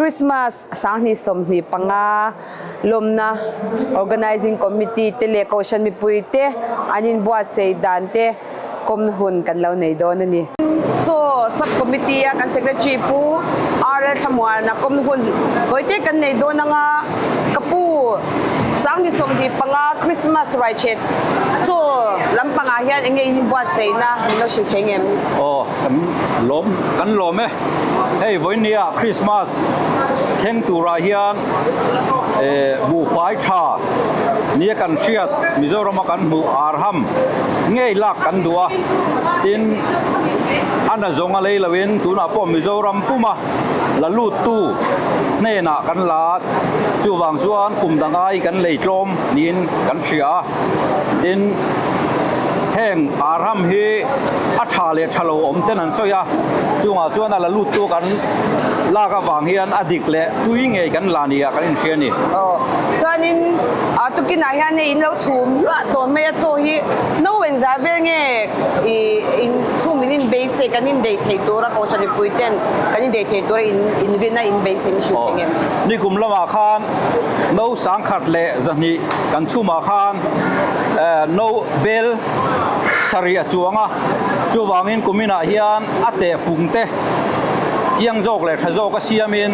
Christmas 2025 lawmna Organizing Committee te leh Kohhran mipui te an inbuatsaih dan te kawmna hun kan lo nei dawn a ni. Chaw Sub Committee a kan Secretary Pu RL Thlamuana kawmna hun tawite kan nei dawn anga ka pu 2025 Christmas ruaichhet chaw lampangah hian enge in inbuatsaihna min lo hrilh thei ngem? Aw kan lawm kan lawm e. Hei vawinia Christmas thleng turah hian buhfai tha nia kan hriat Mizorama kan hmuh arham ngei lak kan duh a, tin a na zawng a lei loin tunah pawh Mizoram puma la luttu hnenah kan la a, chuvang chuan kum dang ai kan lei tlawm niin kan hria a, tin heng arham hi a tha leh tha lo awm ten an sawi a, chungah chuan a la luttu kan lak avang hian a dik leh tui ngei kan la nia kan inhria a ni. Aw, chuanin a tukinah hian hei in lo chhum hluah tawh mai a, chaw hi no engzah vel nge i in chhum in inbeisei kan indeih theih tura Kohhran mipui ten kan indeih theih tura in inrina inbeisei min hrilh thei ngem? Nikum lamah khan no 1100 kan chhumah khan no bel sarih a chuang a, chuvangin kuminah hian a tehfung te Chiang zawk leh tha zawk a siamin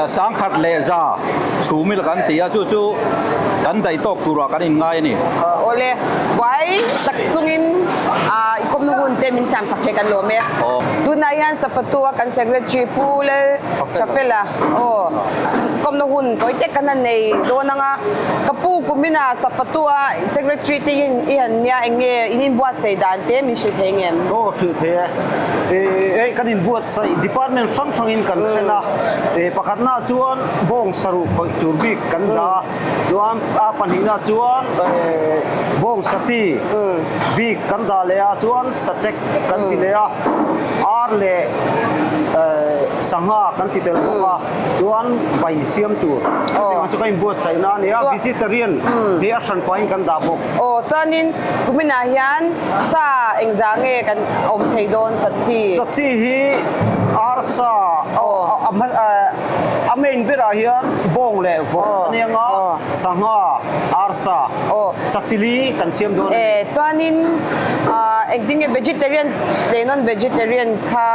1100 chhum ila kan ti a, chu chu kan daih tawk turah kan inngai a ni. Awle, buai tak chungin i kawmna hun te min siam sak thei kan lawm e. Tunah hian Safatua kan Secretary Pu Lal Thafela aw kawmna hun tawi tek kan han nei dawn ang a, ka pu kumina Safatua Secretary te hi i han nia eng nge in inbuatsaih dan te min hrilh thei ngem? Aw hrilh thei e. Hei kan inbuatsaih department hrang hrangin kan then a, pakhatnaah chuan bawng saruh khawih tur bik kan dah a, chuan a pahnihnaah chuan bawng sati bik kan dah leh a, chuan sachek kan ti leh a, ar leh sangha kan ti tel bawk a, chuan bai siam tur chutiang chu kan inbuatsaihna a ni a, vegetarian hi a hran pahin kan dah bawk. Aw chuanin kuminah hian Sa engzah nge kan awm thei dawn Sachi? Sachi hi arsa a main berah hian bawng leh vawk a nia nga, sangha, arsa, sachili kan siam dawn a ni. Chuanin engtin nge vegetarian leh non-vegetarian kha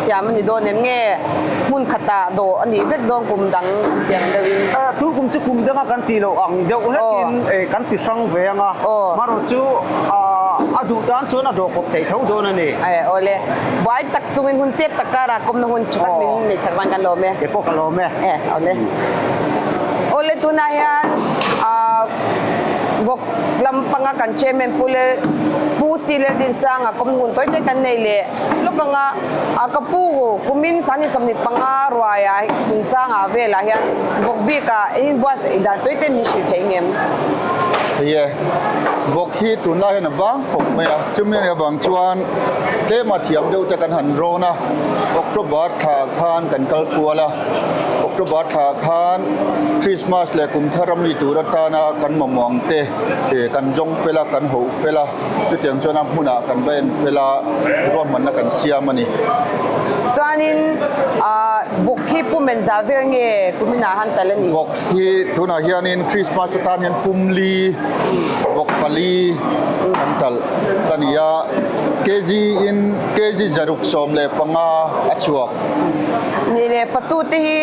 Siam a ni dawn em nge? Hmun khatah dawh a nih vek dawn kum dang an ti ang deuhin. Tun kum chu kum danga kan tih loh ang deuh hlekin kan ti hrang ve ang a, marawh chu a duh tan chuan a dawh kawp theih tho dawn a ni. Awle, buai tak chungin hun chep tak karah kawmna hun tha tak min neih chak vang kan lawm e. Kei pawh ka lawm e. Awle. Awle tunah hian vawk lampanga kan chairman Pu Lel Pu Si Laldinsanga kawmna hun tawi te kan nei leh. Lawk anga a ka pu kumin 2025 ruaia chungchangah velah hian vawk bikah in inbuatsaih dan tawite min hrilh thei ngem? Hei e, vawk hi tunlai hian a vang khawp mai a, chumi anih avang chuan tlema thiam deuh te kan han rawn a, October thla khan kan kal kual a, October thla khan Christmas leh kum thar a mi tur atana kan mamawh ang te kan zawng fel a, kan hoh fel a. Chutiang chuan a hmunah kan va en fel a, ruahmanna kan siam a ni. Chuanin vawk hi pum engzah vel nge kuminah han tal a ni? Vawk hi tunah hianin Christmas atan hian pum li, vawk pali kan talh a ni a, kg in kg 615 a chhuak. Ni leh fatute hi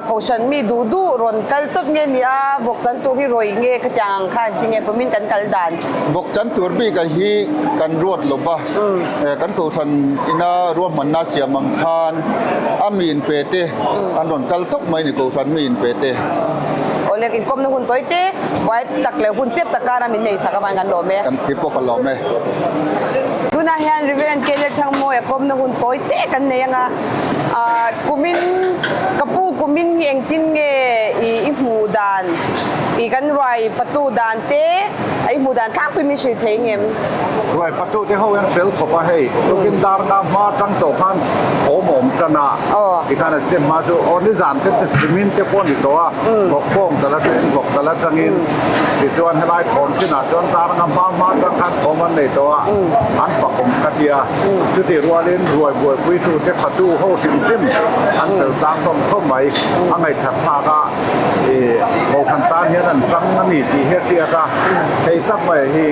Kohhran mi duh duh rawn kal tawp nge ni a, vawk chan tur hi rawih nge khatiang ang khan tinge kumin kan kal dan? Vawk chan tur bik a hi kan ruat lo va, kan Kohhran ina ruahmanna siam ang khan a mi inpe te an rawn kal tawp mai ni Kohhran mi inpe te. Awle inkawmna hun tawi te buai tak leh hun chep tak kara min nei sak avangin kan lawm e. Kan ti pawh ka lawm e. Tunah hian Reverend Caleb Thangmawia kawmna hun tawi te kan nei anga kumin ka pu kumin hi engtin nge i hmuh dan i kan ruai fatu dan te a i hmuh dan tlangpui min hrilh thei ngem? Ruai fatu te ho hian fel khawp a hei tukin dar nga hma atang tawh khan awm awm tan a tikhan a che hma chu aw nizan te che chimin te pawh a ni tawh a vawk bawng tal atangin vawk tal atangin tichuan helai thawm chinah chuan dar nga hma hma atang khan thawm an nei tawh a an fakawm ka tia chutih. rualin ruai buaipuitute fatu ho hrim hrim an fel tlang hlawm khawp mai. A ngaihthat thlak a, ih Kohhran tan hian an tang a ni tih hi a hriat a, hei tak mai hi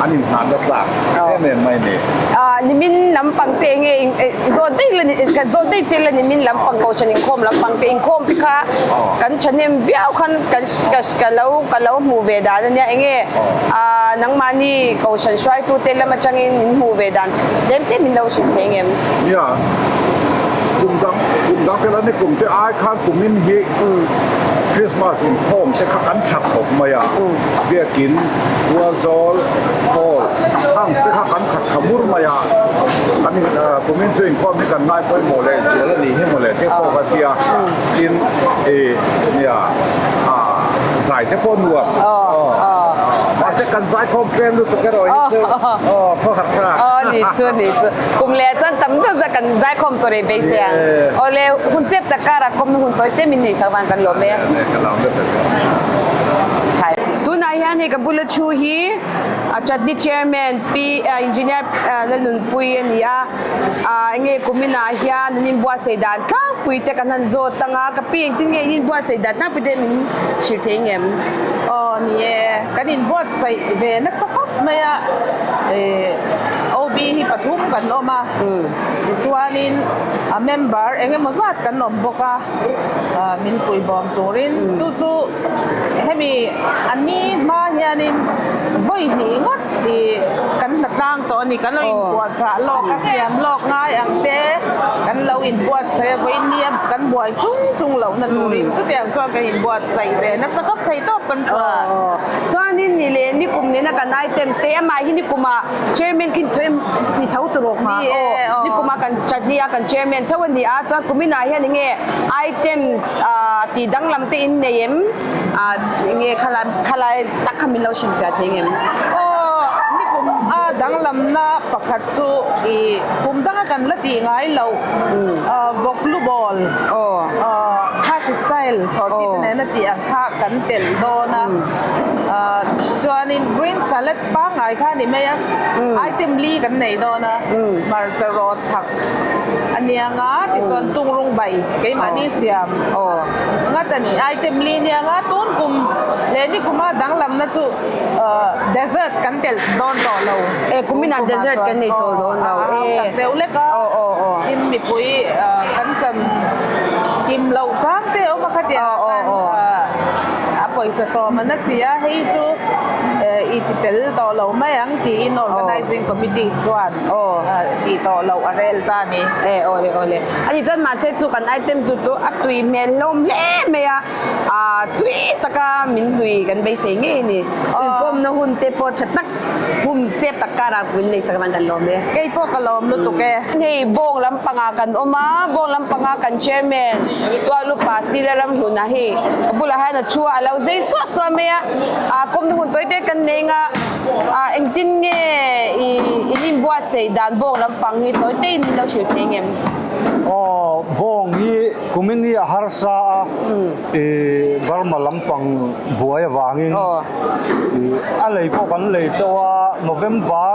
an inngahna tlak em em mai a ni. Nimin lampang te enge zawt daih la ni zawt daih che la nimin lampang Kohhran inkhawm lampang te inkhawm te kha kan thahnem viau khan kan ka lo ka lo hmuh ve dan a nia enge nangmahni Kohhran hruaitute lam atangin min hmuh ve dan tlem tlem min lo hrilh thei ngem? Nia, kum dang kum dang te la ni kum te ai khan kumin hi Christmas inkhawm te kha kan tha khawp mai a, Biakin, Tualzawl, Hall hang te kha kan khat tha mur mai a, kan in kumin chu inkhawm hi kan ngai pawimawh leh zual a nih hi mawle te pawh ka tia, tin ih nia zai te pawh nuam mahse kan zaikhawm tlem lutuk erawh hi chu aw khawhar thlak. Aw ni chu ni chu. Kum leh chuan tam deuh zat kan zaikhawm tawh rei beisei ang. Awle hun chep tak karah kawmna hun tawi te min neih sak vang kan lawm e. Tunah hian hei ka bula thu hi a Chatni Chairman Pi Engineer Lalnunpui a ni a, enge kuminah hian an inbuatsaih dan tlangpui te kan han zawt ang a, ka pi engtin nge in inbuatsaih dan tlangpui te min hrilh thei ngem? Aw ni e, kan inbuatsaih ve nasa khawp mai a, OB hi pathum kan awm a, tichuanin a member eng emaw zat kan awm bawk a, min puibawm turin chu chu hemi a ni hma hianin vawi hnih ngawt ih kan hnatlang tawh a ni, kan lo inpuahchah lawk a siam lawk ngai ang te kan lo inbuatsaih a, vawi nia kan buai chung chung lohna turin chutiang chuan kan inbuatsaih ve nasa khawp thei tawp kan chhuah. Chuanin ni leh nikum nena kan items te amah hi nikumah chairman khi ni tho tur awk ha aw nikumah kan chutney a kan chairman tho a ni a chuan kuminah hian enge items tih danglam te in nei em enge khalai khalai tak kha min lo hrilhfiah thei ngem. Aw nikum a danglamna pakhat chu ih kum danga kan la tih ngai loh vawk lu bawl khasi style chawh chi te nena tih ang kha kan telh dawn a chuanin green salad pangngai kha a ni mai a item li kan nei dawn a hmarcha rawt thak a nia nga tichuan tungrung bai keimahni siam ngat a ni item li nia nga tun kum leh nikuma danglamna chu dessert kan telh dawn tawh lo e kuminah dessert kan nei tawh dawn lo e tak deuh lek a tin mipui kan chan kim loh chang te a awm a khatiang ah khan a pawisa hrawm a na si a hei chu i ti tel tawh lo mai ang tiin organizing committee chuan tih tawh loh a rel ta a ni. E awle awle ani chuan mahse chu kan item chu chu a tui hmel hlawm hle mai a ah tui taka min hlui kan beisei ngei a ni inkawmna hun te pawh tha tak hum chep tak karah min neih sak avang kan lawm e. Kei pawh ka lawm lutuk e. Hei bawng lampangah kan awm a bawng lampanga kan chairman Tualupa Sila Ramhluna hi ka bulah hian a thu a a lo zei suah suah mai a ah kawmna hun tawi te kan nei anga ah engtin nge ih in inbuatsaih dan bawng lampang hi tawi te in min lo hrilh thei ngem? Aw bawng hi kumin hi a harsa a ih Burma lampang buai avangin ih a lei pawh kan lei tawh a November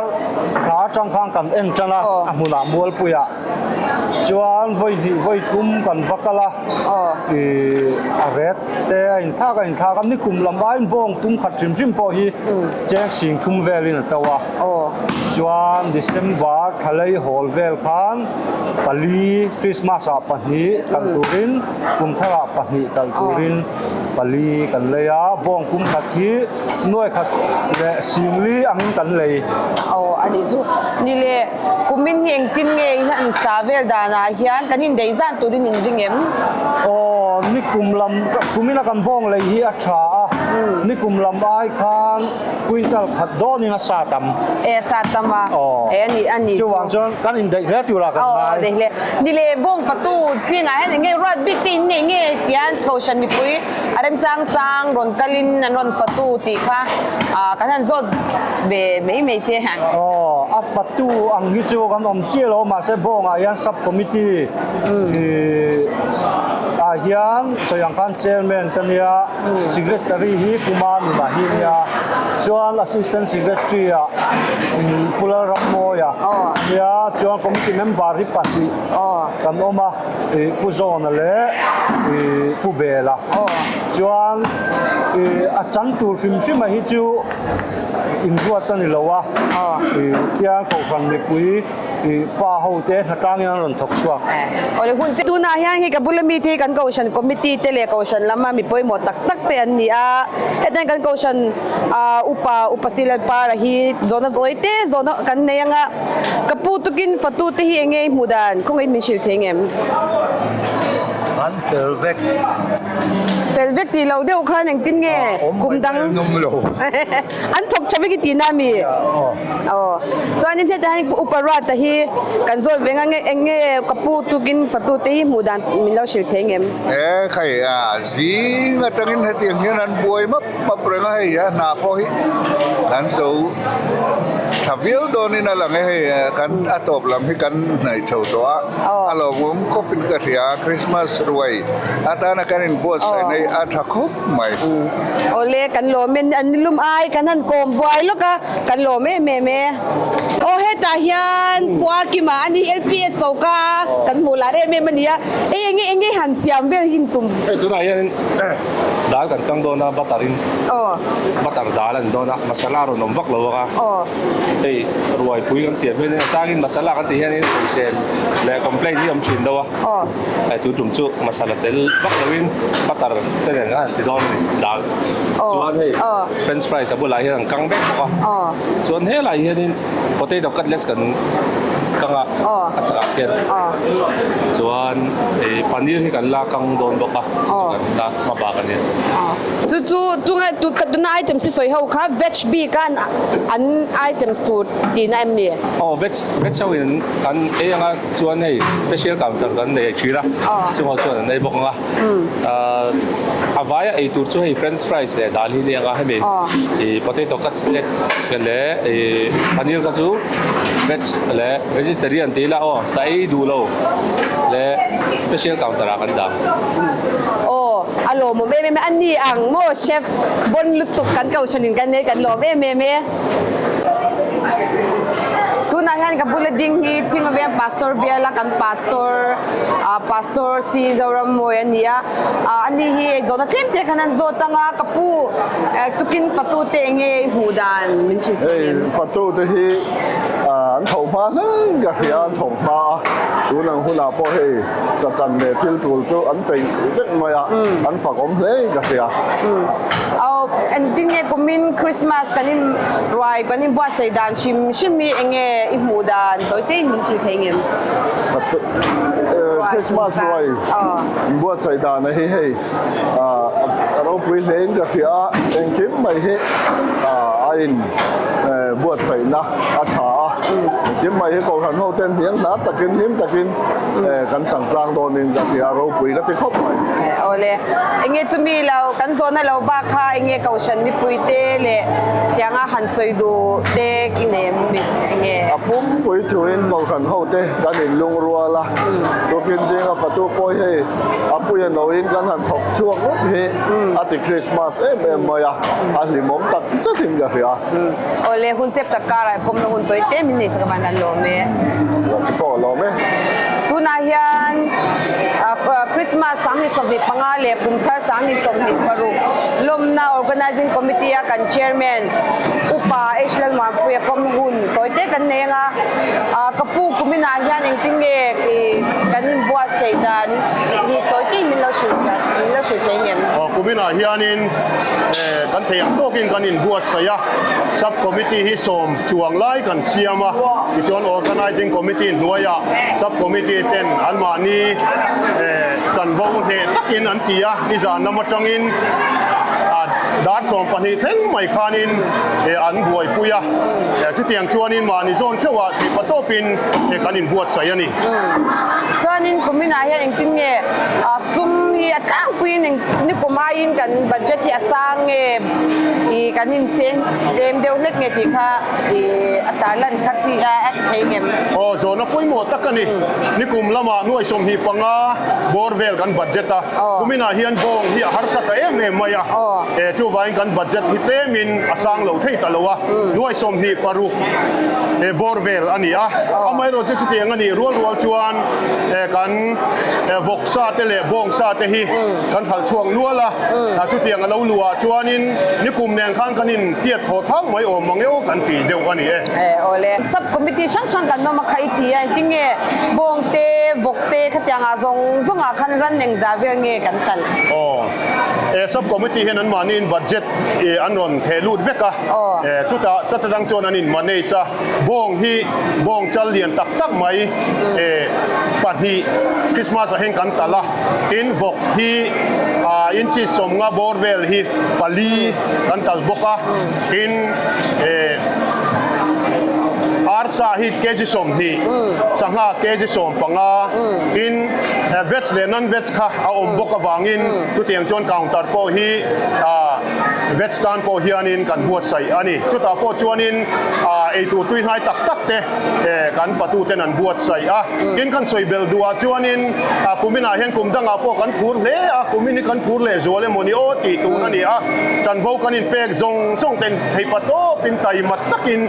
thla atang khan kan en tan a a hmunah Mualpuiah. Chuan vawi hnih vawi thum kan va kal a, ih a ret te a inthlak a inthlak a, nikum lam aiin bawng tum khat hrim hrim pawh hi cheng sing thum velin a to a. Chuan December thlalei hawl vel khan pali Christmas ah pahnih kal turin kum tharah pahnih kal turin pali kan lei a, bawng kum khat hi nuai khat leh singli angin kan lei. Aw a nih chu ni le. Kumin hi engtin nge in an sa vel danah hian kan indaih zan turin in ring em? Aw, nikum lam, kumin a kan bawng lei hi a tha a, nikum lam ai khan quintal khat dawnin a sa tam. E, a sa tam a, e a ni, a ni chu. Chuvang chuan kan indaih hle tur ah kan ngai. Aw, daih hle. Ni leh bawng fatu chingah hian eng nge ruat bik te in nei nge tian Kohhran mipui a remchang chang rawn kalin an rawn fatu tih kha kan han zawt ve mai mai che. Aw, a fatu ang hi chu kan awm chiah lo mahse bawngah hian sub committee ah hian sawi ang khan chairman ka nia, secretary hi. hi Pu Manuna hi nia, chuan Assistant Secretary ah Pu Lalrammawia nia, chuan Committee member hi pahnih kan awm a, Pu Zawna leh Pu Bela. Chuan a chang tur hrim hrima hi chu inruat a ni lo a, tiang Kohhran mipui pa ho te hnatangin an rawn thawk chhuak. Awle hun che tunah hian hei ka bula mite hi kan Kohhran Committee te leh Kohhran lama mi pawimawh tak tak te an ni a, hetiang kan Kohhran upa Upa Silalpara hi zawhna tawi te zawhna kan nei anga ka pu tukin fatu te hi eng nge i hmuh dan khawngaih in min hrilh thei ngem? An fel vek. Fel vek tih loh deuh khan engtin nge kum dang an thawk tha vek i tihna a mi? Aw chuanin hetah hian Upa Ruata hi kan zawt ve nga nge eng nge ka pu tukin fatu te hi hmuh dan min lo hrilh thei ngem? E khai a zing atangin hetiang hian an buai map map reng a hei a hna pawh hi kan zo tha viau dawnin a lang e hei kan a tawp lam hi kan hnaih chho tawh a a lawmawm khawpin ka hria Christmas ruai atana kan inbuatsaih na hi a tha khawp mai. Awle kan lawm e an lum ai kan han kawm buai lawk a kan lawm em em e. Aw hetah hian Pua Kima a ni LPS choka kan hmuh lar em em a ni a ei enge enge han siam vel hi in tum. Hei tunah hian dal kan kang dawn a butter in butter dal a ni dawn a masala a rawn awm vak lo bawk a hei ruai pui kan siam hian a changin masala kan tih hianin sawisel leh complaint hi a awm thin deuh a. Hei tun tum chu masala tel vak loin butter te nen khan an ti dawn a ni dal chuan hei french fries a bulah hian an kang vek bawk a chuan helai hianin potato cutlets kan kang a a chakah khian chuan ih paneer hi kan la kang dawn bawk a chu chu kan la hma bak a nia. Chu chu tunga tuna items hi sawi ho kha veg bik a an items tur tihna em ni? Aw veg veg ho in an ei anga. Chuan hei special counter kan nei thin a, chungah chuan an ei bawk ang a. A vaia ei tur chu hei french fries leh dal hi nia ang a, hemi ih potato cutlet leh ih paneer kha chu veg leh vegetarian tih ila aw sa ei duh lo leh special counter ah kan dah. Aw a lawmawm em em e, a ni ang maw chef bon lutuk kan kohhranin kan nei kan lawm em em e. Tunah hian ka bula ding hi Chhingaveng Pastor biala kan Pastor ah Pastor C Zorammawi a ni a ah ani hi zawhna tlem te khan an zawt ang a ka pu eh tukin fatu te eng nge i hmuh dan min hrilh thei Hei em? fatu te hi ah an tho hma hleng ka hria an tho hma a tun ang hunah pawh hei sachan leh thil tul chu an peih vek mai a an fak awm hle ka hria. Aw engtin nge kumin Christmas kan in ruai kan in buatsaih dan hrim hrim hi eng nge i hmuh dan tawi te in min hrilh thei ngem? Christmas ruai in buatsaih dan a hi hei a ropui hle in ka hria a engkim mai hi a in buatsaihna a tha a engkim mai hi Kohhran ho ten hniang hnar takin hlim takin kan changtlang dawnin ka hria a ropui ka ti khawp mai. Awle. Enge chumi lo kan zawhna lo bak kha enge kohhran mipui te leh tianga han sawi duh te i nei em enge? A pumpui thuin kohhran ho te kan inlungrual a, tukin zinga fatu pawh hei a puia noin kan han thawk chhuak rup hi a ti Christmas em em mai a, a hlimawm tak zetin ka hria. Awle hun chep tak karah pawmna hun tawi te min nei sak avang hian lawm e. Lawm pawh lawm e. Tunah hian Christmas 2025 leh kum thar 2026 lawmna Organizing Committee a kan Chairman Upa H Lalmuanpuia kawm hun tawi te kan nei anga ka pu kuminah hian engtin nge kan inbuatsaih dan hi tawi tein min lo hrilh min lo hrilh thei ngem? Kuminah hianin Kan thei ang tawkin kan inbuatsaih a, Sub Committee hi sawm chuang lai kan siam a, tichuan Organising Committee hnuaiah Sub Committee ten anmahni chanvo hneh takin an ti a, nizan lam atangin dar 12 thleng mai khanin an buaipui a, chutiang chuanin mahni zawn theuhah tihpa tawpin kan inbuatsaih a ni. Chuanin kuminah hian engtin nge Sum hi a tlangpuiin eng nikum aiin kan budget hi a sang nge ih kan inseng tlem deuh hlek nge tih kha ih a tarlan kha chi a a ti thei ngem. Aw zawhna pawimawh tak a ni. Nikum lamah nuai 25 bawr vel kan budget a, kuminah hian bawng hi a harsa ta em em mai a, chuvang. Chuvangin kan budget hi tlemin a sang lo thei ta lo a, nuai 26 bawr vel a ni a. Amaherawhchu chu chutiang a nih rual rual chuan kan vawksa te leh bawngsa te hi kan phalh chhuak nual a, chutiang a lo luhah chuanin nikum nen khan kan intiat thaw thang mai awm mang eo kan ti deuh a ni e. Awle, sub committee hrang hrang kan awm a kha i ti a, engtin nge bawng te, vawk te khatiangah zawng zawngah khan ran engzah vel nge kan talh? Aw, e sub committee hian anmahniin budget an rawn theh lut vek a, chutah chat atang chuan an in manage a, bawng hi bawng chal lian tak tak mai pahnih Christmas ah hian kan talh a, tin vawk hi inches 50 bawr vel hi pali kan talh bawk a, tin arsa hi kg 20, sangha kg 15, tin veg leh non veg kha a awm bawk avangin chutiang chuan counter pawh hi veg tan pawh hianin kan buatsaih a ni. Chutah pawh chuanin eitur tui hnai tak tak te kan fatuten an buatsaih a. Tin kan sawi belh duhah chuanin kuminah hian kum dangah pawh kan phur hle a, kumin hi kan phur leh zual emawni aw tih tur a ni a. Chanvo kan inpek zawng zawng ten theihpa tawpin taima takin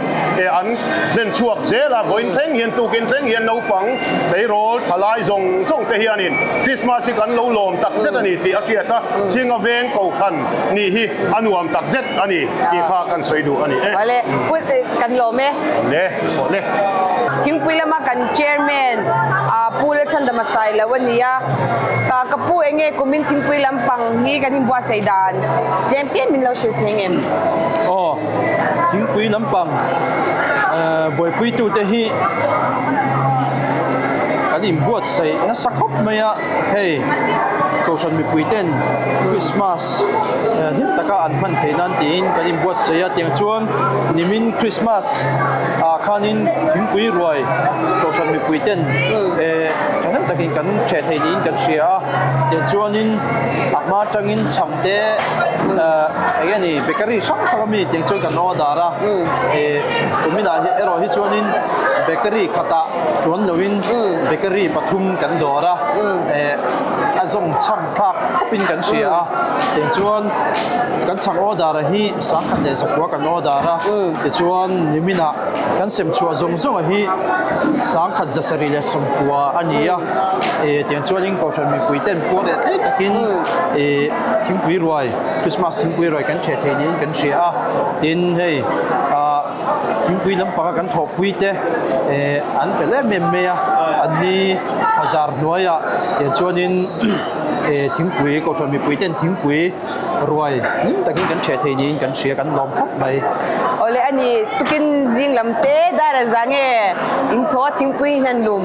an hlen chhuak zel a. Vawiin thleng hian tukin thleng hian naupang tleirawl thalai zawng zawng te hianin Krismas hi kan lo lawm tak zet a ni tih a hriat a, Chinga veng kohhran nih hi a nuam tak zet a ni tih kha kan sawi duh a ni e. Awle, Pu kan lawm e. Awle, awle. Thingpui lama kan Chairman Pu Lalchhandama Sailo a ni a, ka ka pu enge kumin thingpui lampang hi kan inbuatsaih dan tlem tlem min lo hrilh thei ngem? Aw, thingpui lampang buaipuitute hi kan inbuatsaih nasa khawp mai a, hei Kohhran mipui ten Christmas hlim taka an hman theih nan tiin kan inbuatsaih a, tiang chuan nimin Christmas ah khanin thingpui ruai Kohhran mipui ten thahnem takin kan ṭheh thei niin kan hria a, tiang chuanin a hma atangin chhang te eng nge ni bakery hrang hrang ami tiang chuan kan order a, kuminah erawh hi chuanin bakery khatah Chuan loin bakery pathum kan dawr a, eh a zawng chhang thlak khawpin kan hria a, tichuan kan chhang order a hi 1100 kan order a, tichuan niminah kan sem chhuah zawng zawng a hi 1790 a ni a, eh tiang chuanin kohhran mipui ten puar leh tlei takin eh thingpui ruai Christmas thingpui ruai kan ṭheh thei niin kan hria a, tin hei ah. Thingpui lampanga kan thawhpui te eh an fel em em mai a, an ni bazar hnuaiah tiang chuanin eh thingpui kohhran mipui ten thingpui ruai hlim takin kan ṭheh thei niin kan hria kan lawm khawp mai. Awle a ni tukin zing lam te dar a za nge in thaw a thingpui hian an lum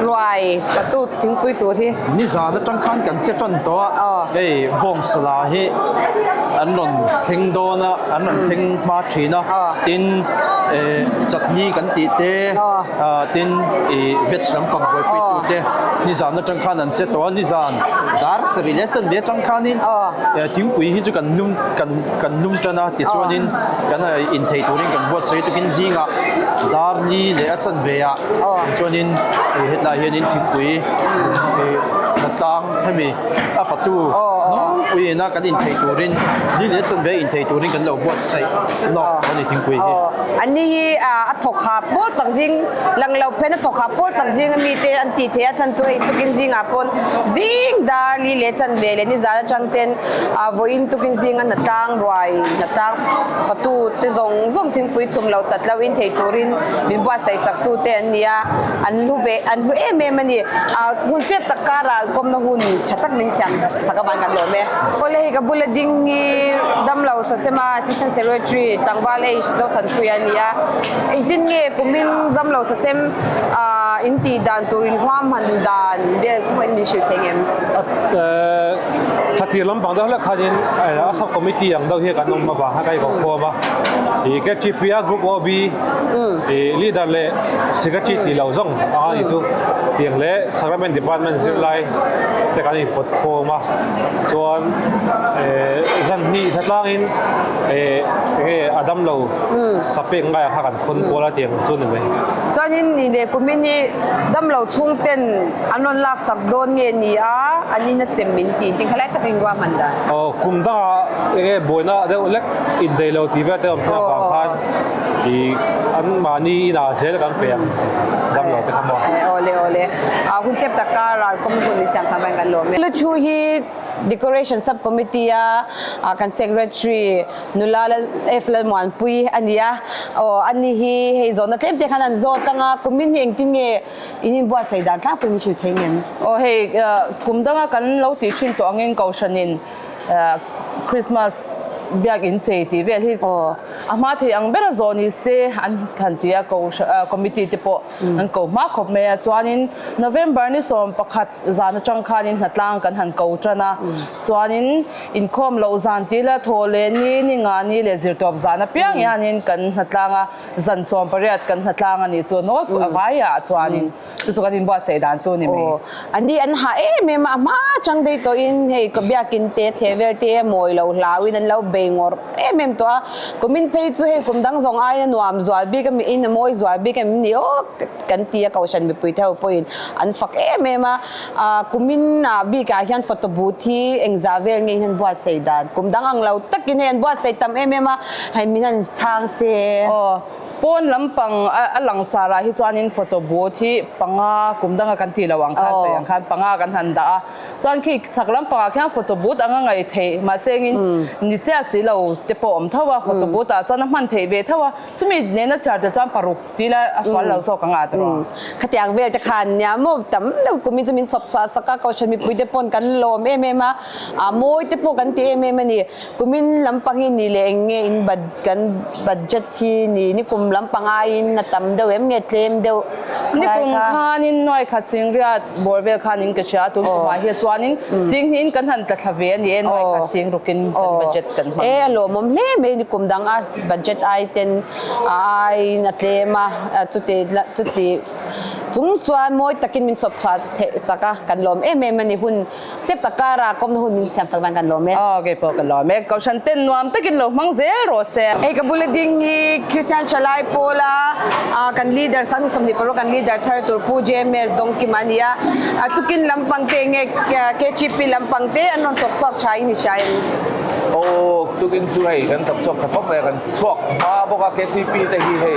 ruai patu thingpui tur hi. Nizan atang khan kan che tan tawh a, hei bawngsala hi an rawn thleng dawn a. An rawn thleng hma thin a, tin eh chutney kan tih te ah tin ih veg lampang buaipui tu te nizan atang khan an che tawh a, nizan dar sarih leh chanve atang khanin eh thingpui hi chu kan lum kan kan lum tan a tichuanin kan inthei turin kan buatsaih tukin zingah dar li leh a chanve ah chuanin ih hetlai hianin thingpui ih hnatlang hemi A fatu nawlpui ina kan inthei turin ni leh chanve inthei turin kan lo buatsaih lawk a ni thingpui hi. An ni hi a thawk ha pawl tak zing lang lo phen a thawk ha pawl tak zing ami te an tih theih a chan chu hei tukin zingah pawn zing dar li leh chanve leh nizan atang ten vawiin tukin zinga hnatlang ruai hnatlang fatu te zawng zawng thingpui chhum lo chat lo inthei turin min buatsaih sak tu te an ni a an hlu ve an hlu em em a ni. Hun chep tak karah kawmna hun tha tak min siam chak avang kan lawm e. Awle hei ka bula ding hi damlo Sasema Assistant Secretary Tlangval H Zothanpuia a ni a. Engtin nge kumin damlo Sasem in tih dan tur in huam han dan vel kawng in min hrilh thei ngem? Thatir lampang deuh hlek khanin a sub committee ang deuh hi kan awm avang kha ka inkhawm a. KTP-a Group OB leader leh Secretary tih lo zawng anga ni chu tiang leh Sacrament Department zirlai te kan inpawt khawm a, chuan zan hnih hnatlangin enge a damlo sa pek ngaiah kha kan khawn kual a tiang chu ni mai. Chuanin ni leh kumin hi. damlo chhungten an rawn laksak dawn nge ni a, an in a sem min ti tih kha lai takin ruahman dan. Aw, kum dangah eng nge buaina deuh lek indaih lo tih vel te awm thin avang khan ih an mahni inah zel kan pe ang damlo te kha maw. Aw le aw le, hun chep taka ral kawng hun min siam sak vang kan lawm e. Lu hi Decoration Sub Committee a kan Secretary Nula Lal F Lalmuanpui a ni a, aw ani hi hei zawhna tlem te khan an zawt ang a, kumin hi engtin nge in inbuatsaih dan tlangpui min hrilh thei ngem? Aw hei kum danga kan lo tih thin tawh angin Kohhranin Christmas biakin chei tih vel hi a hma thei ang bera zawh ni se an han ti a, Committee te pawh an ko hma khawp mai a, chuanin November ni 11 Zan atang khanin hnatlang kan han ko tan a, chuanin inkhawm loh zan tih la thaw leh ni, ni nga ni leh zirtawp zan apiang hianin kan hnatlang a, zan 18 kan hnatlang a nih chu nawlpui a vaiah chuanin chu chu kan inbuatsaih dan chu a ni mai. Aw, ani an hah em em a, a hma atang daih tawhin hei ka biakin te chhe vel te mawi lo hlauin an lo bei ngawrh em em tawh a, kumin phei chu hei kum dang zawng aiin a nuam zual bik a miin a mawi zual bik em ni aw. Kan ti a, Kohhran mipui te ho pawhin an fak em em a, kumin ah bikah hian photo booth hi engzah vel nge hian buatsaih dan kum dang ang lo takin hei an buatsaih tam em em a, hei min han chhang se. Aw, pawn lampang a langsar ah hi chuanin photo booth hi panga kum danga kan tih loh ang khan sawi ang khan panga kan han dah a, chuan khi chhak lampang ah khian photo booth anga ngaih theih mahse engin ni chiah si lo te pawh awm tho a, photo booth ah chuan a hman theih ve tho a, chumi nena chhiar te chuan paruk. Ti la a sual lo zawk ang a tiraw? Khatiang vel te khan nia maw tam deuh kum in chu min chawp chhuah sak a, Kohhran mipui te pawn kan lawm em em a, a mawi te pawh kan ti em em a ni. Kumin lampang hi ni leh eng nge in kan budget hi ni nikum lampang aiin a tam deuh em nge tlem deuh khalai kha? Nikum khanin nuai khat singriat bawr vel khanin ka hria a, tun kumah hi chuanin sing hnihin kan han tla thla ve a ni e, nuai khat sing rukin kan budget kan hmang. E a lawmawm hle mai nikum dang a budget ai ten A aiin a tlem a, chuti chuti chung chuan mawi takin min chawp chhuah theih sak a, kan lawm em em a ni. Hun chep tak kara kawmna hun min siam sak dan kan lawm e. Aw kei pawh ka lawm e. Kohhran ten nuam takin lo hmang zel rawh se. Hei ka bula ding hi Christian Thalai Pawla kan leader Sangni 26 kan leader thar tur Pu JMS Dawngkima a ni a, tukin lampang te nge KGP lampang te an rawn thawk chhuak tha in i hria em? Aw tukin chu hei kan thawk chhuak tha khawp mai a, kan Chhuak hma bawk a KTP te hi hei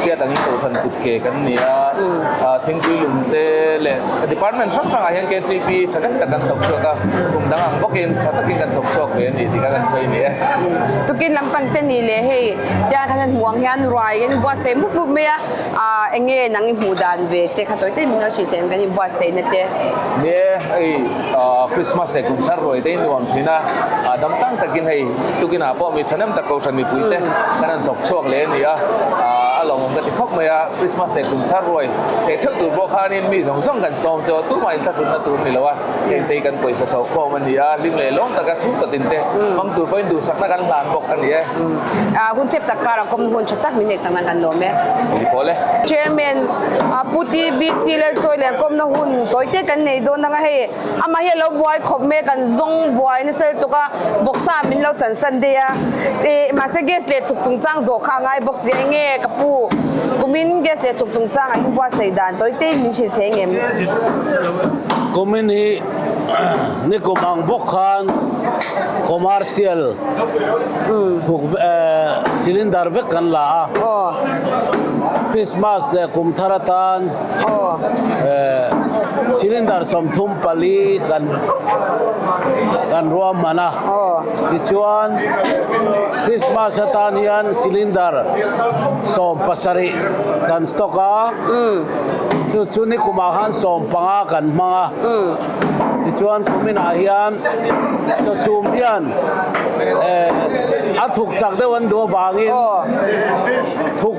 hriat angin kohhran kut ke kan ni a, thingpui lum te leh department hrang hrangah hian KTP tha tak tak kan thawk chhuak a, kum dang ang bawkin tha takin kan thawk chhuak ve a ni tih kha kan sawi ni e. Tukin lampang te ni leh hei tiang khan an hmuh ang hian ruai in buatsaih mup mup mai a, eng nge nang i hmuh dan ve te kha tawi tawi min lo hrilh teh kan inbuatsaihna te. Ni e, hei Christmas leh kum thar ruai te hi nuam thin a, dam tlang takin hei Tukinah pawh mi thahnem tak Kohhran mipuite kan han thawk chhuak leh a ni a, a lawmawm ka ti khawp mai a, Christmas leh kum thar ruai theih theuh tur pawh khanin mi zawng zawng kan sawm chu a, tumah inthlahrunna tur a ni lo a, hengte hi kan pawisa thawh khawm a ni a, hlim leh lawm taka chhungkaw tinte hmang tur pawhin duhsakna kan hlan bawk a ni e. Hun chep tak karah kawmna hun tha tak min neihsak nan kan lawm e. Ni pawh le. Chairman Pu TBC Lalchawi leh kawmna hun tawite kan nei dawn ang a hei. Amah hi a lo buai khawp mai a, kan zawng buai nasa lutuk a, vawksa min lo chansan daih a, ih mahse gas leh chuk chungchang zawh kha a ngai bawk si a, enge ka pu kumin gas leh chuk chungchang a inbuatsaih dan tawi te in min hrilh thei ngem? Kumin hi nikum ang bawk khan commercial thuk cylinder vek kan la a, Christmas leh kum thar atan Cylinder 34 kan kan ruahman a, tichuan Christmas atan hian cylinder 17 kan stock a, chu chu nikumah khan 15 kan hmang a, tichuan kuminah hian chawchhum hian a thuk chak deuh an duh avangin thuk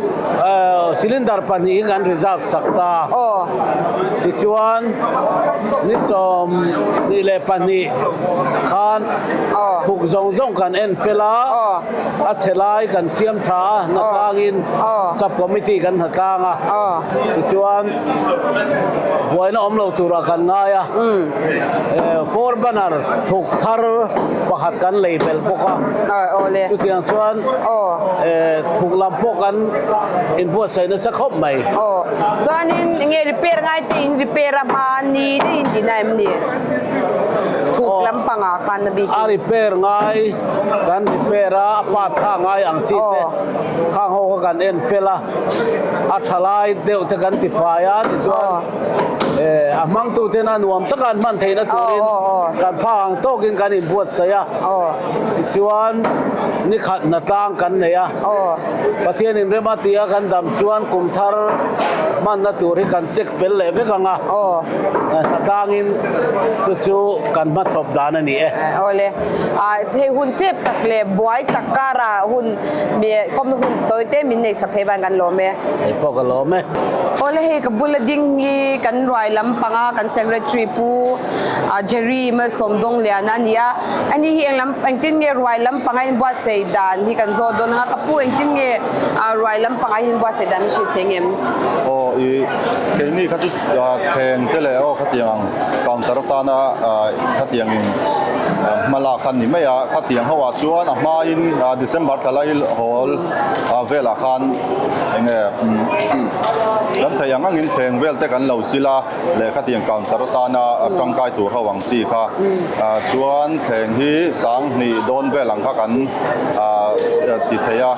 Cylinder pahnih hi kan reserve sak ta. Tichuan ni 22 khan thuk zawng zawng kan en fel a, a chhe lai kan siam tha a, hnatlangin sub committee kan hnatlang a. Tichuan buaina awm lo turah kan ngai a, four banner thuk thar pakhat kan lei belh bawk a. Chutiang chuan thuk lam pawh kan. inbuatsaih nasa khawp mai. Aw, chuanin enge repair ngai te in repair a hma ni te in tina em ni? Thuk lampangah khan a bikin. A repair ngai kan repair a, a part kha ngai ang chi te khang ho kha kan en fel a, a tha lai deuh te kan ti fai a tichuan a hmangtu ten a nuam taka an hman theihna turin kan phak ang tawkin kan inbuatsaih a, tichuan nikhat hnatlang kan nei a. Pathian inrem a tia kan dam chuan kum thar hmanna tur hi kan check fel leh vek ang a, hnatlangin chu chu kan hmachhawp dan a ni e. Awle, hei hun chep tak leh buai tak karah hun kawmna hun tawi te min nei sak thei vang kan lawm e. Hei pawh ka lawm e. Awle, hei ka bula ding hi kan ruai lampanga kan secretary Pu Jerry Malsawmdawngliana a ni a. Ani hi eng lam engtin nge ruai lampang a inbuatsaih dan hi kan zawt dawn anga ka pu engtin nge ruai lampang ah hian inbuatsaih dan hi hrilh thei ngem? Aw i keini kha chu thleng te leh aw khatiang ang counter atana khatiang in hma lak kha ni mai a, khatiang ho ah chuan a hma in December thla lai hawl velah khan enge kan theih ang angin thleng vel te kan lo sil a. Lehkha tiang counter atana tangkai tur ho ang chi kha chuan thleng hi sanghnih dawn vel ang kha kan ti thei a,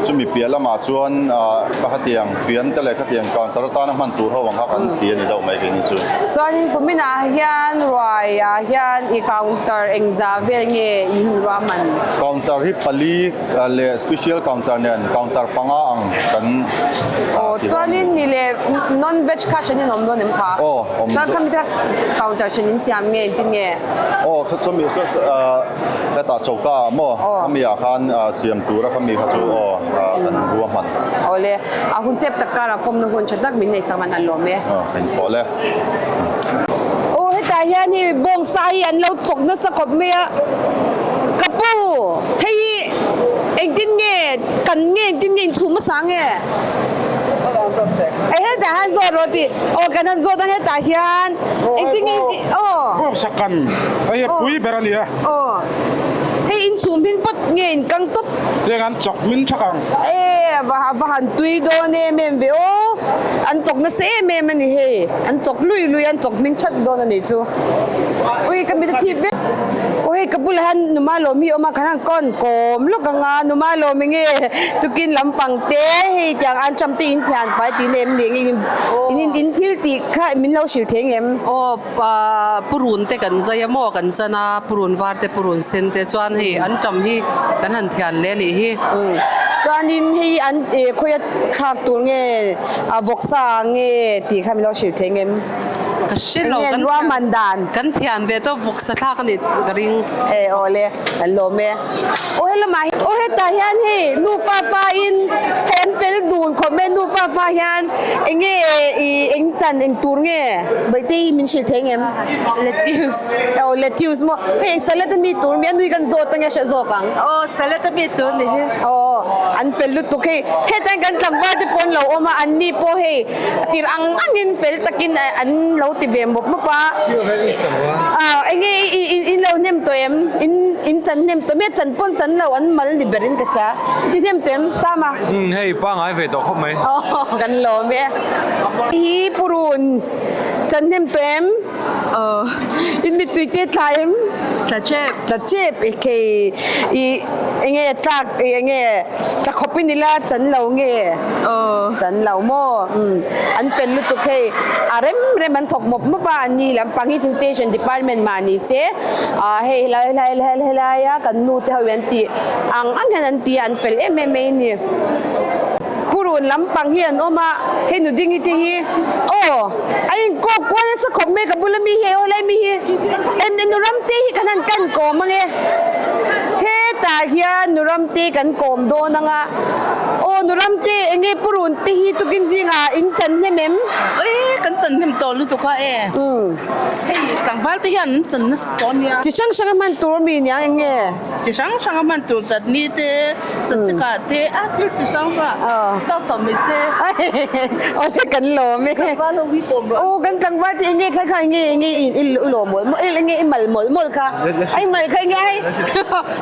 chumi piah lamah chuan ka khatiang fian te lehkha tiang counter atana hman tur ho ang kha kan ti a ni deuh mai keini chu. Chuanin kuminah hian ruaiah hian i counter engzah vel nge i hun ruahman? Counter hi pali leh special counter nen counter panga ang kan Aw chuanin ni leh non veg kha then in awm dawn em kha? Aw awm Chuan khami te counter then in siam nge engtin nge? Aw kha chumi saw hetah choka ah maw khami ah khan siam tura khami kha chu aw kan ruahman. Aw le a hun chep tak karah kawmna hun tha tak min nei sak man an lawm e. Aw ka inpawh le. Aw hetah hian hei bawngsa hi an lo chawk nasa khawp mai a ka pu hei hi engtin nge kan nge engtin nge inchhum hmasa nge eh hetah hian zawt rawh tih aw kan han zawt ang hetah hian engtin nge aw bawngsa kan hei hi pui ber a ni a aw hei inchhum hin pawt nge inkang tawp Tiang an chawk min thak ang. E va va han tui dawn em em ve aw. An chawk nasa em em a ni hei. An chawk lui lui an chawk hming that dawn a nih chu. Ui ka mit a thip vek. Aw hei ka bulah hian numa lawm hi a awm a, khan han kawn kawm lawk ang a, numa lawm eng nge tukin lampang te hei tiang an cham te in thian fai tih na em ni eng in in in thil tih kha min lo hrilh thei ang em? Aw Purun te kan zai a maw kan chan a, purun var te purun sen te chuan hei an tam hi kan han thian leh a nih hi. Chuanin hei an khawi a thlak tur nge a vawksa nge tih kha min lo hrilh thei ngem? Ka hre lo kan ruahman dan. Kan thian ve tawp vawksa thlak a nih ka ring. E aw le kan lawm e. Aw helamah aw hetah hian hei nufa fa in hei an fel dun khawp e nufa fa hian enge ih eng chan eng tur nge Bawihtei hi min hrilh thei ngem? Lettuce. Aw lettuce maw hei eng salad ami tur mi a nui kan zawt ange hriat zawk ang. Aw salad ami tur ni hi. Aw an fel lutuk hei hetah hian kan tlangval te pawh an lo awm a anni pawh hei tir ang angin fel takin an lo ti ve mawp mawp a. Enge in lo hnem tawh em? In in chan hnem tawh em? Chan pawn chan lo an mal ni berin ka hria. I ti hnem tawh em? Chama. Umm hei pangai ve tawh khawp mai. Aw kan lawm e. Hi purun chan hnem tawh em? Aw. In mittui te tla em? Tla chep. Tla chep e khei i enge tlak i enge tla khawp in ila chan lo nge? Aw. Chan lo maw? Umm an fel lutuk hei a rem rem an thawk mawp mawp a an ni lampang hi sanitation department mah ni se ah hei helai helai helai helai a kan nu te ho hi an tih ang ang hian an ti a an fel em em mai a ni. Purun lampang hi an awm a, hei nudingi te hi aw a inkawk kual nasa khawp mai ka bula mi hi aw helai mi hi em nu ramte hi kan han kan kawm ange hetah hian nu ramte kan kawm dawn anga aw nu ramte enge purun te hi tukin zingah in chan hnem em? Ui kan. chan hnem tawh lutuk a e. Hei tlangval te hian an chan nasa tawh ania. Chi hrang hrang a hman tur mi nia eng nge? Chi hrang hrang a hman tur chutney te, sachika te a thil chi hrang hrang tawk tawh mai se. Awle kan lawm e. Tlangval ho hi kawm rawh. Aw kan tlangval te eng nge kha kha eng nge eng nge i lawm mawlh mawlh eng nge i mal mawlh mawlh kha. Ai mal kha eng nge ai.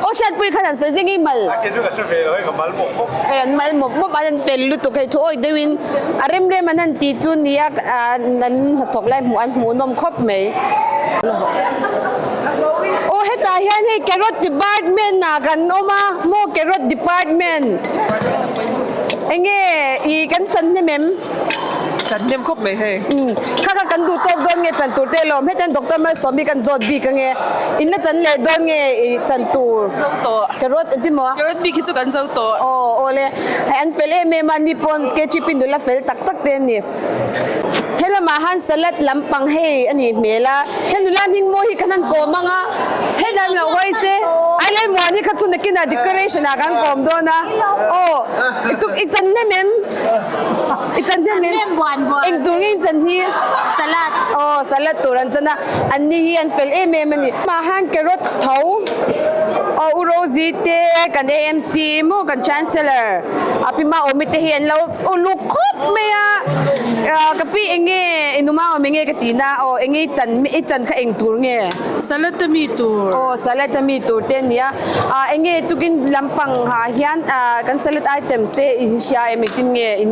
Aw hriatpui khan an sawi zing i mal. A ke chu ka hre ve lo hei ka mal mawp mawp. Hei an mal mawp mawp an an fel lutuk hei thu awih deuhin a rem rem an han ti chu nia an hnathawk lai hmuh an hmuhnawm khawp mai. Aw hetah hian hei carrot department ah kan awm a maw carrot department enge ih kan chan hnem em? Chan hnem khawp mai hei. Umm kha kha kan duh tawk dawn nge chan tur te lawm hetiang doctor Malsawmi kan zawt bik ange in la chan leh dawn nge i chan tur. Zo tawh. Carrot ati maw? Carrot bik hi chu kan zo tawh. Aw aw le hei an fel em em a ni pawn KGP nula fel tak tak te ani. He lamah han salad lampang hei a nih hmel a, he nula hming mawi hi kan han kawm ang a, he lam lo hawi se ai lai muan hi kha chu nakinah decoration ah kan kawm dawn a, aw i tuk i chan hnem em? I chan hnem em? Eng tur nge in chan hi? Salad. Aw salad tur an chan a, an ni hi an fel em em a ni. Mah han carrot tho aw U Rosie te kan AMC maw kan Chancellor a pi Maawmi te hi an lo uluk khawp mai a, ka pi eng nge i numa awm eng nge ka ti na aw eng nge i chan i chan kha eng tur nge? Salad a mi tur. Aw salad a mi tur te a nia, ah eng nge tukin lampang ha hian ah kan salad items te in hria em engtin nge in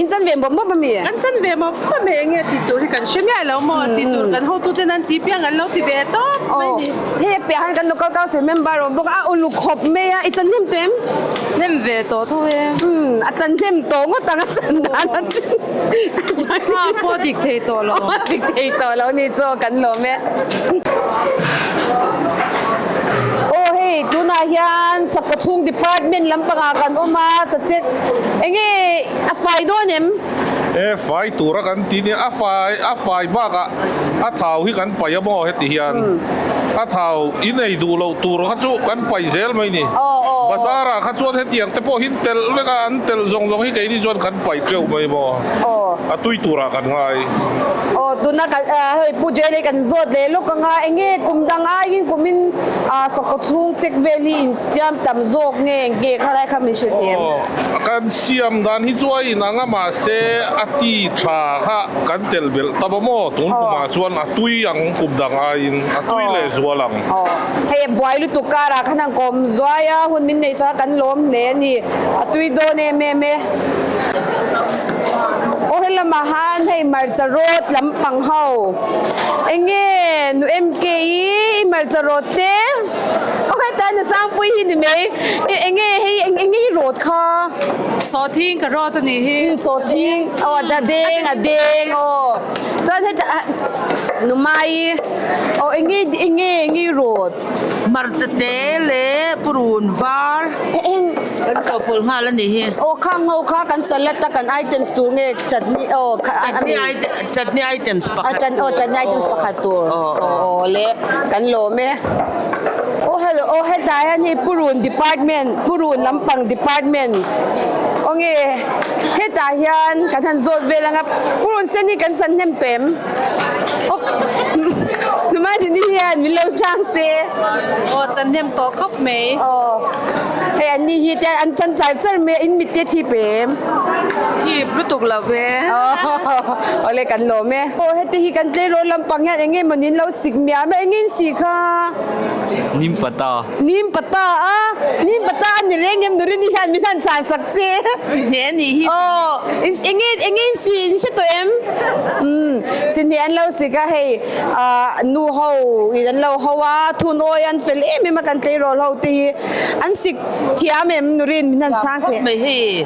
in chan ve mawp mawp a mi? Kan chan ve mawp mawp mai eng nge tih tur hi kan hre miah lo maw tih tur kan hotute an ti piang an lo ti ve tawp mai ni. Hei a piah han kan local council member awm bawk a, a uluk khawp mai a, i chan hnem teh em? Hnem ve tawh tho e. Umm, a chan hnem tawh ngawt ang a chan dan a Kha pawh dik thei tawh lo. Aw dik thei tawh lo ni chu kan lawm e. Aw hei tunah hian sakkaw chhung department lampangah kan awm a, sachek enge a fai dawn em? E fai tura kan ti nia a fai a fai bakah a thau hi kan paih a maw heti hian a thau i nei duh loh tur kha chu kan paih zel mai ni bazar ah kha chuan hetiang te pawh hi an telh vek a an telh zawng zawng hi keini chuan kan paih teuh mai maw a tui turah kan ngai. Aw tuna kan hei Pu Jay leh kan zawt leh lawk anga enge kum dang aiin kumin sawkhaw chhung check vel hi in siam tam zawk nge enge khalai kha min hrilh thei em? Kan siam dan hi chu a inang a mahse a ti tha kha kan telh belh ta maw maw tun kumah chuan a tui ang kum dang aiin a tui leh zual ang. Aw hei buai lutuk karah khan han kawm zuai a hun min neih sak a kan lawm hle a ni a tui dawn em em e. Aw helamah han hei hmarcha rawt lampang ho enge nu MK i i hmarcha rawt te. Aw heta na sangpui hi ni mai eng nge hei eng nge i rawt kha? Sawhthing ka rawt a nih hi. Sawhthing aw a deng a deng aw chuan heta Numai aw eng nge eng nge eng nge i rawt? Hmarcha te leh purun var kan chawhpawlh nghal a nih hi. Aw khang ho kha kan salad a kan items tur nge chutney aw chutney items pakhat tur. Aw chutney items pakhat tur aw le kan lawm e. Aw hello aw hetah hian hei purun department purun lampang department aw nge hetah hian kan han zawt vel anga purun sen hi kan chan hnem tawh em aw tumah ni hian min lo chang se. Aw chan hnem tawh khawp mai. Aw hei an ni hi te an chan char char mai a in mit te thip em. Thip lutuk lo ve. Aw le kan lawm e. Aw heti hi kan tleirawl lampang hian eng nge maw nin lo sik miah mai eng nge in sih kha? Nim pata. Nim pata a, nim pata a ni reng em Nurini hian min han chhan sak se. Sinhne a nih hi. Aw eng nge eng nge in sih in hre tawh em? Umm sinhne an lo sik a hei ah nu ho in an lo ho a thun awi an fel em em a kan tleirawl ho te hi an sik thiam em Nurin min han chhang teh. Thiam khawp mai hei.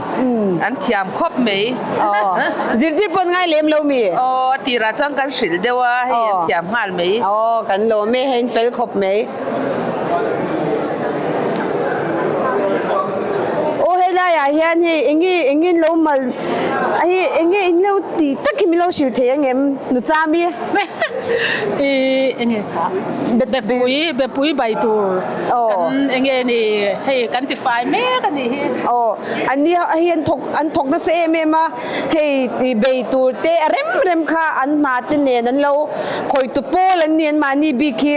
An thiam khawp mai. Aw, zirtir pawn ngai lem lo mi? Aw, a tirah chuan kan hrilh deuh a, hei an thiam nghal mai. Aw, kan lawm e, hei an fel khawp mai. Aw, helaiah hian hei eng nge eng nge in lo mal hei eng nge in lo tih tak hi min lo hrilh thei ang em Nuchami? I eng nge kha? Bepui, bepui bai tur kan eng nge ni hei kan ti fai mek a nih hi. Aw. An ni hi an thawk an thawk nasa em em a, hei tih bei tur te a rem rem kha an. an hna te nen an lo khawih tu pawl an ni an mahni bik hi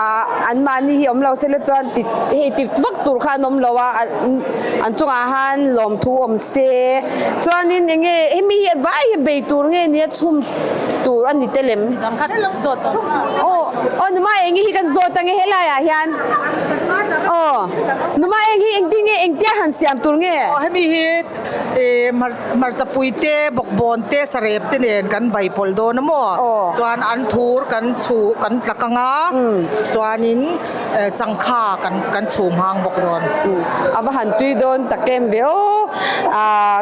ah an mahni hi awm lo se la chuan ti hei ti vak tur kha an awm lo a an chungah han lawmthu awm se chuanin eng nge hemi hi vai hi bei tur nge nia chhum tur a ni tel em? Aw aw numa eng hi kan zawt ange helaiah hian aw numa eng hi engtin nge engtia han siam tur nge? Aw hemi hi hmarcha pui te bawkbawn te sarep te nen kan bai pawlh dawn a maw chuan an thur kan chhu kan tlak anga chuanin changkha kan kan chhum hang bawk dawn. A va han tui dawn tak em ve aw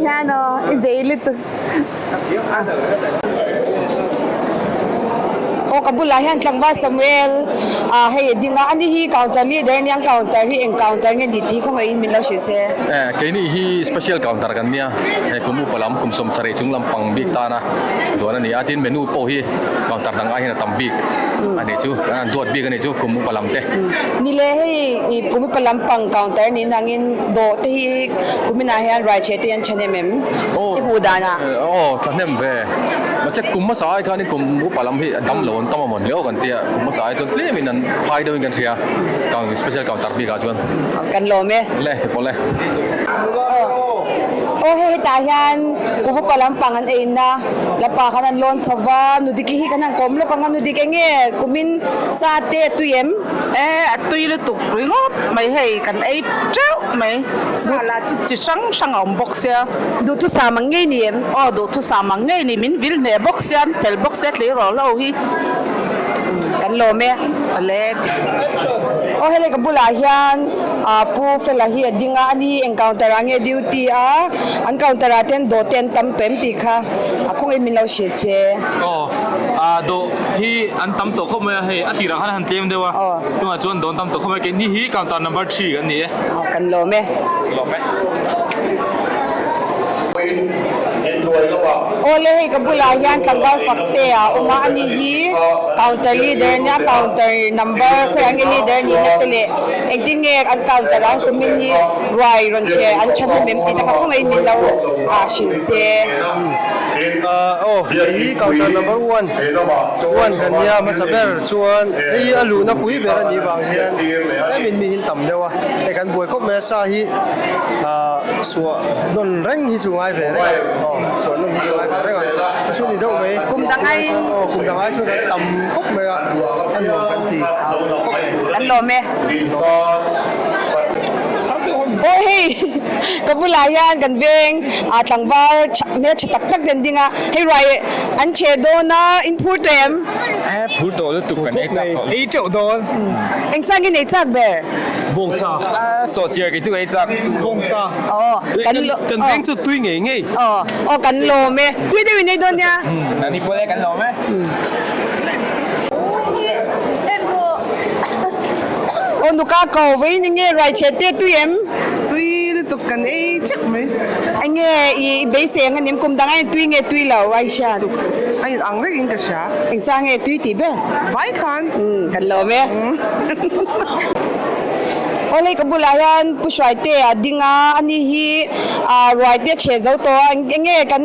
hian aw i zei lutuk. Aw ka bulah hian tlangval Samuel ah hei a ding a, ani hi counter leader a nia, counter hi eng counter nge ni tih khawngaih in min lo hrilh se. Eh keini hi special counter kan nia, hei kum upa lam kum 70 chung lam pang bik tana duan a ni a, tin menu pawh hi counter dang ai hian a tam bik a nih chu, an han duat bik a nih chu kum upa lam te. Ni le hei kum upa lam pang counter niin angin dawh te hi kuminah hian raicheh te hi an thahnem em? I hmuh dan ah. Aw thahnem ve. Mahse kum hmasa ai khanin kum upa lam hi a dam lo an tam a mawn hle aw kan tia. Kum hmasa ai chuan tlemin an phai deuhin kan hria. Kang special counter bikah chuan. Kan lawm e. Le hipawh le. Aw hei hetah hian kum upa lampang an eina lapa khan an lawn chho va. Nudiki hi kan han kawm lawk ang a Nudik enge kumin sa te a tui em? E a tui lutuk ringawt mai hei kan ei teuh mai. Sa lah chu chi hrang hrang a awm bawk sia. Duhthusam ang ngei ni em? Aw duhthusam ang ngei ni. Min vil hneh bawk sia, an fel bawk sia tleirawl ho hi. Kan lawm e. Awle. Aw helai ka bulah hian Pu Fela hi a ding a, ani hi eng counter ah nge duty a, an counter ah te hian dawh te an tam tawh em tih kha a khawngaih min lo hrilh che. Aw dawh hi an tam tawh khawp mai a, hei a tirah khan a han tlem deuh a, tunah chuan dawh an tam tawh khawp mai a, keini hi counter number three kan ni e. Kan lawm e. Lawm e. Awle hei ka bulah hian tlangval fakte a awm a, ani hi counter leader ania counter number khawiah nge leader a nihna te leh engtin nge an counter ah an kumin hi ruai rawn chhe an thahnem em tih te kha khawngaih in min lo hrilh se. Aw hei hi counter number one one kan nia hmasa ber chuan hei hi a luhna pui ber a nih vang hian tlemin mi hi an tam deuh a hei kan buai khawp mai a sa hi ah suah nawn reng hi chu ngai ve reng a aw suah nawn hi chu ngai ve reng a chu chu ni deuh mai kum dang ai aw kum dang ai chuan kan tam khawp mai a a nuam kan ti khawp mai. Kan lawm e. Aw hei ka bulah hian kan veng ah tlangval hmel tha tak tak te an ding a hei ruai an chhe dawn a in phur tawh em? Phur tawh lutuk kan ei chak tawh. Ei teuh dawn. Eng sang in ei chak ber? Bawngsa. Sawhchiar kei chu ka ei chak. Bawngsa. Aw kan Kan veng chu tui ngei ngei. Aw aw kan lawm e. Tui deuh in ei dawn nia. Nani pawh e kan lawm e. Aw nuka ko vawiin eng nge ruai chhe te tui em? Tui lutuk kan ei chak mai. Eng nge i beisei ang anim kum dang aiin tui nge tui lo a i hriat? A in ang reng in ka hria. Eng sang nge tui tih ber? Vai khan. Kan lawm e. Aw hei ka bulah hian Pu Hruaite a ding a, ani hi ruai te a chhe zo tawh a, eng nge kan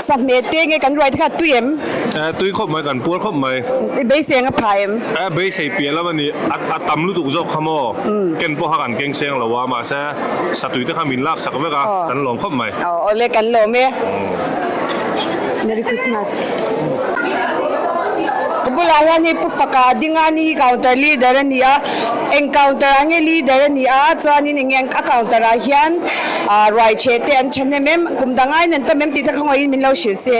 sahmeh te nge kan ruai te kha tui em? Tui khawp mai, kan puar khawp mai. I beisei ang a phai em? Beisei piah lam a ni, a tam lutuk zawk kha maw? Ken pawh kha kan keng seng lo a, mahse satui te kha min lak sak vek a, kan lawm khawp mai. Aw awle kan lawm e. Merry Christmas. Ka bulah hian hei Pu Faka a ding a, ani hi counter leader a ni a, eng counter ah nge leader a ni a, chuanin eng nge a counter ah hian ruai chhe te an thahnem em, kum dang aiin an tam em tih te khawngaih in min lo hrilh se.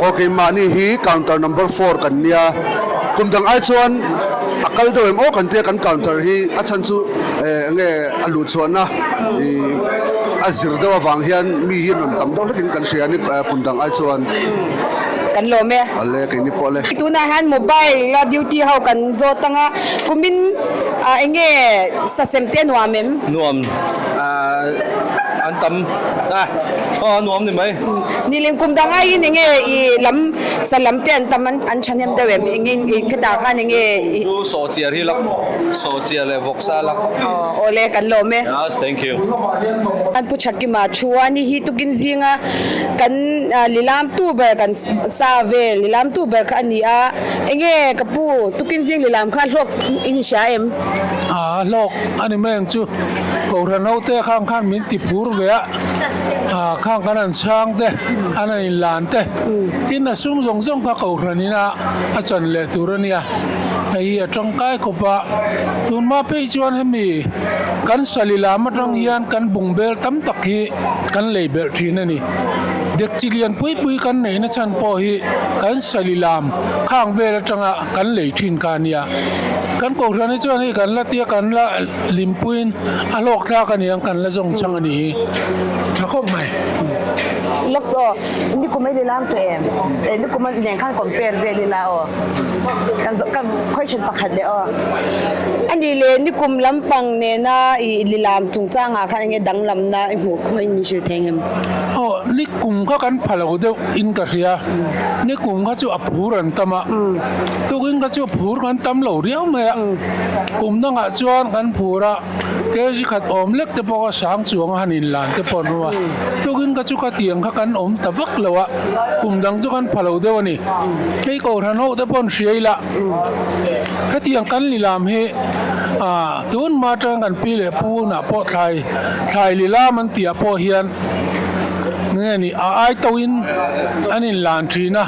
Aw keimahni hi counter number four kan nia, kum dang ai chuan a kal deuh em aw kan tia kan counter hi a chhan chu eng nge a luh chhuahna ih a zir deuh avang hian mi hi an rawn tam deuh hlekin kan hria a ni kum dang ai chuan. Kan lawm e. Awle keini pawh le. Tunah hian mobile a duty ho kan zawt ang a, kumin eng nge sasem te nuam em? Nuam an tam a. A nuam ni mai. Nilim kum dang aiin enge i lam sa lam te an tam an thahnem deuh em? Enge i khitah khan enge i. Chu sawhchiar hi lak, sawhchiar leh vawksa lak. Aw awle kan lawm e. Yes, thank you. An pu Thakima thu a ni hi tukin zinga kan lilam tu ber kan sa vel lilam tu ber kha a ni a. Enge ka pu tukin zing lilam kha hlawk i ni hria em? A hlawk a ni mai ang chu. Kohhran ho te khang khan min ti phur ve a. Khang kan han chhang te, an han inlan te, tin a sum zawng zawng kha kohhran ina a chan leh tur a nia. Hei hi a tangkai khawp a, tunhma phei chuan hemi kan sali lam atang hian kan bungbel tam tak hi kan lei belh thin a ni. Dekchi lian pui pui kan neihna chhan pawh hi kan sali lam khang vel atanga kan lei thin kha a nia. Kan kohhran hi chuan hei kan la tia kan la. Limpuiin a hlawk thlak a niang kan la zawng chang a nih hi. Tha khawp mai. Looks aw, ni kum ei lilam tawh em? Eh ni kum nen khan compare vel ila aw. Kan ka question pakhat leh aw. A nih leh ni kum lampang nena i lilam chungchangah khan enge danglamna i hmuh khawng in min hrilh thei ngem? Aw, ni kum kha kan pha lo deuh in ka hria. Ni kum kha chu a phur an tam a. Tukin kha chu a phur kan tam lo riau mai a. Kum dangah chuan kan phur a, kg khat awm lek te pawh kha sang chuang a han inlan te pawh an awm a, tukin kha chu ka tiang kha kan awm ta vak lo a, kum dang chu kan pha lo deuh a ni. Hei Kohhran ho te pawh an hria ila, hetiang kan lilam hi ah tun hma atanga kan pi leh pu hunah pawh thlai thlai lilam an tih ah pawh hian nge ni a ai tawhin an inlan thin a.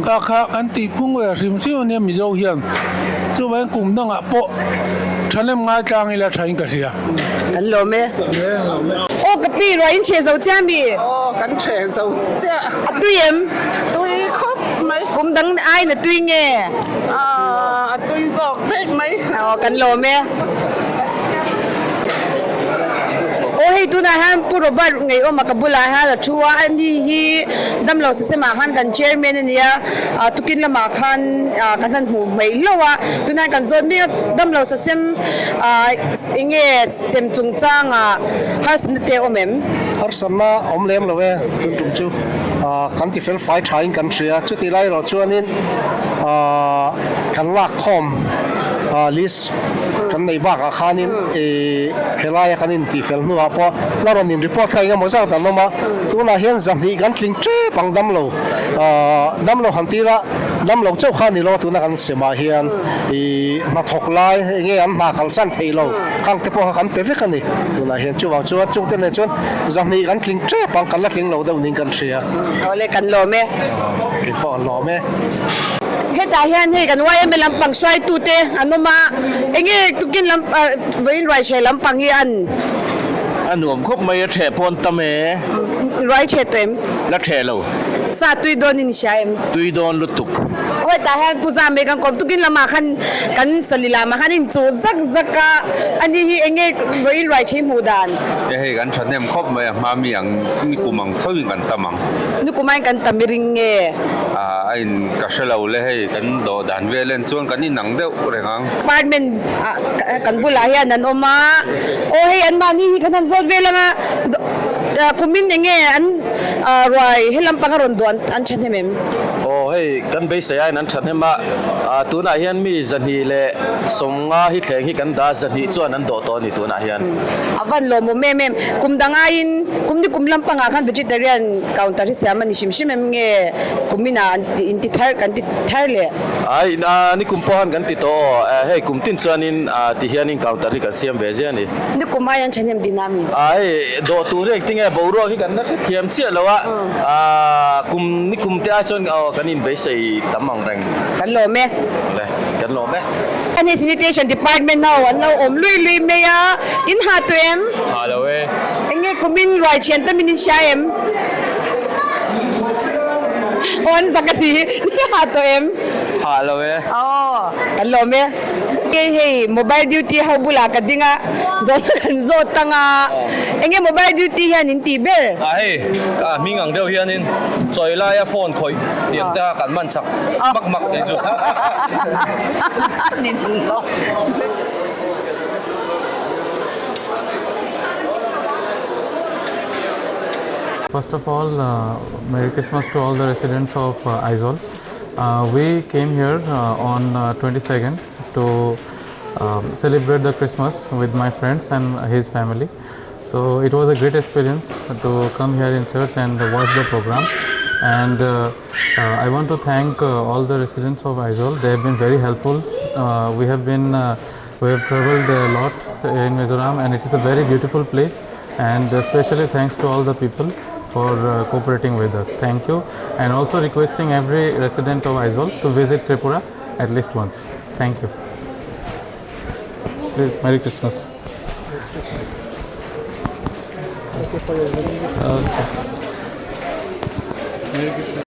Ka kha kan tih phung ve hrim hrim ania Mizo hian chuvangin kum dangah pawh thahnem ngaitlang ila thain ka hria. Kan lawm e. Aw ka pi ruai in chhe zo chiah mi? Aw kan chhe zo chiah. A tui em? Tui khawp mai. Kum dang aiin a tui nge? A tui zawk daih mai. Aw kan lawm e. Aw hei tunah hian Pu Robert Ngeiawma ka bulah hian a thu a, ani hi damlo sisem-ah khan kan chairman a nia, tukin lamah khan kan han hmuh hmeih hlauh a, tunah hian kan zawt mek a, damlo sisem eng nge sem chungchangah harsatna te a awm em? Harsatna awm lem lo e, tun tum chu kan ti fel fai thain kan hria, chutih lai erawh chuanin kan lak khawm list kan nei bakah khanin ih helaia kan intihfel hnuah pawh la rawn in report kha engemaw zat an awm a, tunah hian zahnih kan tling tep ang damlo ahh damlo han tir a, damlo chauh kha a ni lo a tuna kan semah hian ih hnathawk lai enge an hna kalsan thei lo khang te pawh kha kan pe vek a ni tunah hian chuvang chuan chungte nen chuan zahnih kan tling tep ang kan la tling lo deuh niin kan hria. Awle kan lawm e. Keipawh an lawm e. Hetah hian hei kan YMA lampang hruaitute an awm a, enge tukin lam vawiin ruaichhe lampang hi an. A nuam khawp mai a ṭheh pawh an tam e. Ruaichhe tawh em? La ṭheh lo. Sa tui dawn in i hria em? Tui dawn lutuk. Aw hetah hian Pu Zamei kan kawm tukin lamah khan kan sali lamah khan in chuh zak zak a, ani hi enge vawiin ruaichhe hi hmuh dan? E hei kan ṭhahnem khawp mai a, hma mi ang nikum ang tho in kan tam ang. Nikum aiin kan tam i ring nge? A in ka hre lo le hei kan dawh dan vel en chuan kan inang deuh reng ang. Apartment ah kan bulah hian an awm a, aw hei an mahni hi kan han zawt vel ang a, kumin eng nge an ruai he lampang a rawn duh an thahnem em? Aw hei kan beisei aiin an thahnem a, tunah hian mi 250 hi thleng hi kan dah a, 200 chuan an dawh tawh a ni tunah hian. A van lawmawm em em, kum dang aiin kum ni kum lampangah khan vegetarian counter hi siam a ni hrim hrim em nge kumin ah an in ti thar kan ti thar leh. Ai ni kum pawh han kan ti tawh aw, hei kum tin chuanin ti hianin counter hi kan siam ve zia a ni. Ni kum ai an thahnem tihna a mi? Ai dawh tur hi engtinge boruak hi kan la hrethiam chiah lo a, kum ni kum te ai chuan aw kan inbeisei tam ang reng. Kan lawm e. Le kan lawm e. Ani sanitation department ho an lo awm lui lui mai a, in ha tawh em? Ha lo e. Enge kumin ruai thian ta min in hria em? Aw an zak a ni, ni ha tawh em? Ha lo e. Aw kan lawm e. Kei hei mobile duty ho bulah ka ding a, zawhna kan zawt tang a, enge mobile duty hian in tih ber? A hei, a hming ang deuh hianin chawi laia phone khawih tiang te kha kan man chak mak mak tih chu. First of all, uh, Merry Christmas to all the residents of uh, Aizawl. Uh, we came here on 22nd to um, celebrate the Christmas with my friends and his family. So it was a great experience to come here in church and watch the program. And I want to thank all the residents of Aizawl. They have been very helpful. We have been we have traveled a lot in Mizoram, and it is a very beautiful place. And especially thanks to all the people for cooperating with us. Thank you. And also requesting every resident of Aizawl to visit Tripura at least once. Thank you. Please, Merry Christmas. Okay. Merry Christmas.